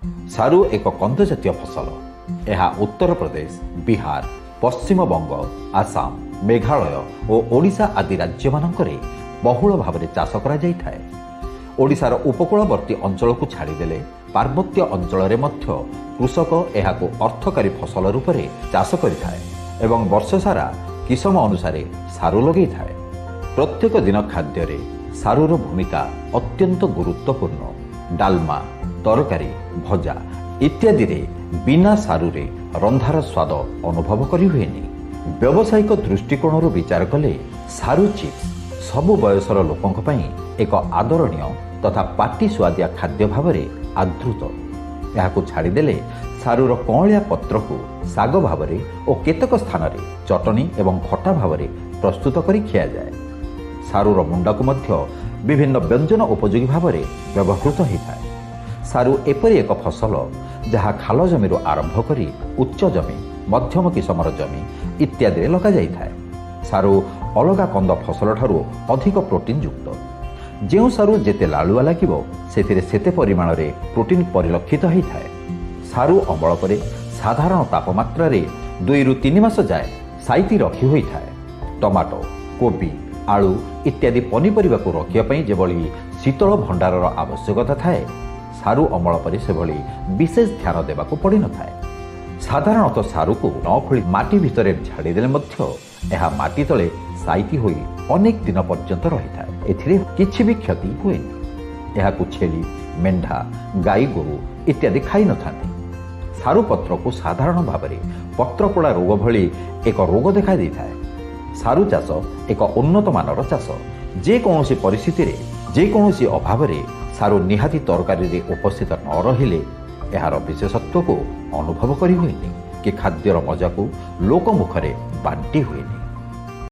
ସାରୁ ଏକ କନ୍ଦଜାତୀୟ ଫସଲ। ଏହା ଉତ୍ତରପ୍ରଦେଶ, ବିହାର, ପଶ୍ଚିମବଙ୍ଗ, ଆସାମ, ମେଘାଳୟ ଓ ଓଡ଼ିଶା ଆଦି ରାଜ୍ୟମାନଙ୍କରେ ବହୁଳ ଭାବରେ ଚାଷ କରାଯାଇଥାଏ। ଓଡ଼ିଶାର ଉପକୂଳବର୍ତ୍ତୀ ଅଞ୍ଚଳକୁ ଛାଡ଼ିଦେଲେ ପାର୍ବତ୍ୟ ଅଞ୍ଚଳରେ ମଧ୍ୟ କୃଷକ ଏହାକୁ ଅର୍ଥକାରୀ ଫସଲ ରୂପରେ ଚାଷ କରିଥାଏ ଏବଂ ବର୍ଷସାରା କିସମ ଅନୁସାରେ ସାରୁ ଲଗେଇଥାଏ। ପ୍ରତ୍ୟେକ ଦିନ ଖାଦ୍ୟରେ ସାରୁର ଭୂମିକା ଅତ୍ୟନ୍ତ ଗୁରୁତ୍ୱପୂର୍ଣ୍ଣ। ଡାଲମା, ତରକାରୀ, ଭଜା ଇତ୍ୟାଦିରେ ବିନା ସାରୁରେ ରନ୍ଧାର ସ୍ୱାଦ ଅନୁଭବ କରିହୁଏନି। ବ୍ୟବସାୟିକ ଦୃଷ୍ଟିକୋଣରୁ ବିଚାର କଲେ ସାରୁ ଚିପ୍ସ ସବୁ ବୟସର ଲୋକଙ୍କ ପାଇଁ ଏକ ଆଦରଣୀୟ ତଥା ପାଟି ସୁଆଦିଆ ଖାଦ୍ୟ ଭାବରେ ଆଦୃତ। ଏହାକୁ ଛାଡ଼ିଦେଲେ ସାରୁର କଅଁଳିଆ ପତ୍ରକୁ ଶାଗ ଭାବରେ ଓ କେତେକ ସ୍ଥାନରେ ଚଟଣି ଏବଂ ଖଟା ଭାବରେ ପ୍ରସ୍ତୁତ କରି ଖିଆଯାଏ। ସାରୁର ମୁଣ୍ଡାକୁ ମଧ୍ୟ ବିଭିନ୍ନ ବ୍ୟଞ୍ଜନ ଉପଯୋଗୀ ଭାବରେ ବ୍ୟବହୃତ ହୋଇଥାଏ। ସାରୁ ଏପରି ଏକ ଫସଲ ଯାହା ଖାଲ ଜମିରୁ ଆରମ୍ଭ କରି ଉଚ୍ଚ ଜମି, ମଧ୍ୟମ କିସମର ଜମି ଇତ୍ୟାଦିରେ ଲଗାଯାଇଥାଏ। ସାରୁ ଅଲଗା କନ୍ଦ ଫସଲଠାରୁ ଅଧିକ ପ୍ରୋଟିନ୍ ଯୁକ୍ତ। ଯେଉଁ ସାରୁ ଯେତେ ଲାଳୁଆ ଲାଗିବ, ସେଥିରେ ସେତେ ପରିମାଣରେ ପ୍ରୋଟିନ୍ ପରିଲକ୍ଷିତ ହୋଇଥାଏ। ସାରୁ ଅମଳ ପରେ ସାଧାରଣ ତାପମାତ୍ରାରେ 2ରୁ 3 ମାସ ଯାଏ ସାଇତି ରଖି ହୋଇଥାଏ। ଟମାଟୋ, କୋବି, ଆଳୁ ଇତ୍ୟାଦି ପନିପରିବାକୁ ରଖିବା ପାଇଁ ଯେଭଳି ଶୀତଳ ଭଣ୍ଡାରର ଆବଶ୍ୟକତା ଥାଏ, ସାରୁ ଅମଳ ପରେ ସେଭଳି ବିଶେଷ ଧ୍ୟାନ ଦେବାକୁ ପଡ଼ିନଥାଏ। ସାଧାରଣତଃ ସାରୁକୁ ନ ଖୋଳି ମାଟି ଭିତରେ ଛାଡ଼ିଦେଲେ ମଧ୍ୟ ଏହା ମାଟି ତଳେ ସାଇତି ହୋଇ ଅନେକ ଦିନ ପର୍ଯ୍ୟନ୍ତ ରହିଥାଏ। ଏଥିରେ କିଛି ବି କ୍ଷତି ହୁଏନି। ଏହାକୁ ଛେଳି, ମେଣ୍ଢା, ଗାଈ ଗୋରୁ ଇତ୍ୟାଦି ଖାଇନଥାନ୍ତି। ସାରୁ ପତ୍ରକୁ ସାଧାରଣ ଭାବରେ ପତ୍ରପୋଡ଼ା ରୋଗ ଭଳି ଏକ ରୋଗ ଦେଖାଦେଇଥାଏ। ସାରୁ ଚାଷ ଏକ ଉନ୍ନତମାନର ଚାଷ। ଯେକୌଣସି ପରିସ୍ଥିତିରେ, ଯେକୌଣସି ଅଭାବରେ ସାରୁ ନିହାତି ତରକାରୀରେ ଉପସ୍ଥିତ ନ ରହିଲେ ଏହାର ବିଶେଷତ୍ୱକୁ ଅନୁଭବ କରିହୁଏନି କି ଖାଦ୍ୟର ମଜାକୁ ଲୋକମୁଖରେ ବାଣ୍ଟି ହୁଏନି।